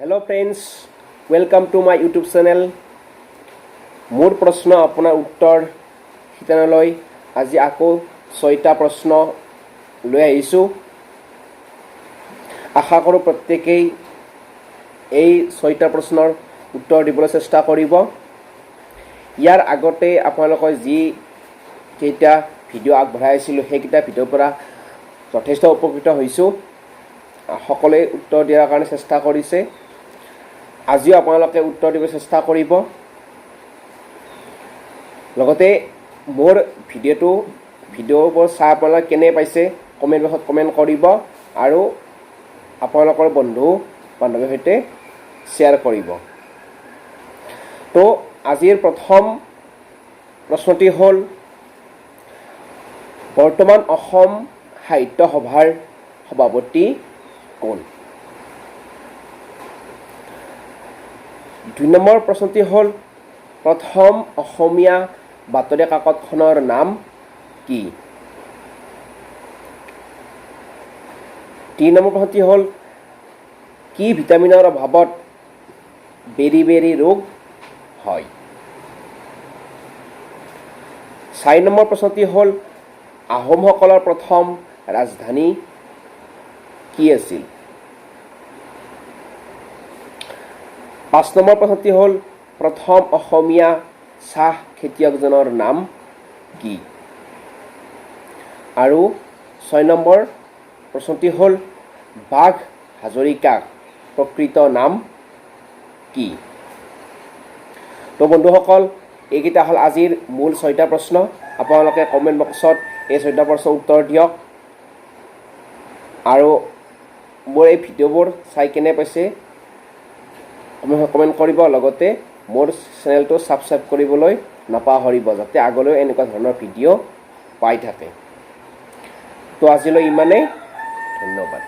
Hello friends, welcome to my YouTube channel. মোৰ প্ৰশ্ন আপোনাৰ উত্তৰ শিতানলৈ আজি আকৌ ছয়টা প্ৰশ্ন লৈ আহিছোঁ। আশা কৰোঁ প্ৰত্যেকেই এই ছয়টা প্ৰশ্নৰ উত্তৰ দিবলৈ চেষ্টা কৰিব। ইয়াৰ আগতে আপোনালোকৰ যি কেইটা ভিডিঅ' আগবঢ়াইছিলোঁ, সেইকেইটা ভিডিঅ'ৰ পৰা যথেষ্ট উপকৃত হৈছোঁ। সকলোৱে উত্তৰ দিয়াৰ কাৰণে চেষ্টা কৰিছে। আজিও আপোনালোকে উত্তৰ দিব চেষ্টা কৰিব। লগতে মোৰ ভিডিঅ'বোৰ চাই আপোনালোকে কেনে পাইছে, কমেণ্ট বক্সত কমেণ্ট কৰিব আৰু আপোনালোকৰ বন্ধু বান্ধৱীৰ সৈতে শ্বেয়াৰ কৰিব। তো আজিৰ প্ৰথম প্ৰশ্নটি হ'ল, বৰ্তমান অসম সাহিত্য সভাৰ সভাপতি কোন? দুই নম্বৰ প্ৰশ্নটি হ'ল, প্ৰথম অসমীয়া বাতৰি কাকতখনৰ নাম কি? তিনি নম্বৰ প্ৰশ্নটি হ'ল, কি ভিটামিনৰ অভাৱত বেৰি বেৰি ৰোগ হয়? চাৰি নম্বৰ প্ৰশ্নটি হ'ল, আহোমসকলৰ প্ৰথম ৰাজধানী কি আছিল? পাঁচ নম্বৰ প্ৰশ্নটি হ'ল, প্ৰথম অসমীয়া চাহ খেতিয়কজনৰ নাম কি? আৰু ছয় নম্বৰ প্ৰশ্নটি হ'ল, বাঘ হাজৰিকাৰ প্ৰকৃত নাম কি? তো বন্ধুসকল, এইকেইটা হ'ল আজিৰ মূল ছয়টা প্ৰশ্ন। আপোনালোকে কমেণ্ট বক্সত এই ছয়টা প্ৰশ্নৰ উত্তৰ দিয়ক আৰু মোৰ এই ভিডিঅ'বোৰ চাই কেনে পাইছে কমেণ্ট কৰিব। লগতে মোৰ চেনেলটো ছাবস্ক্ৰাইব কৰিবলৈ নাপাহৰিব, যাতে আগলৈও এনেকুৱা ধৰণৰ ভিডিঅ' পাই থাকে। তো আজিলৈ ইমানেই, ধন্যবাদ।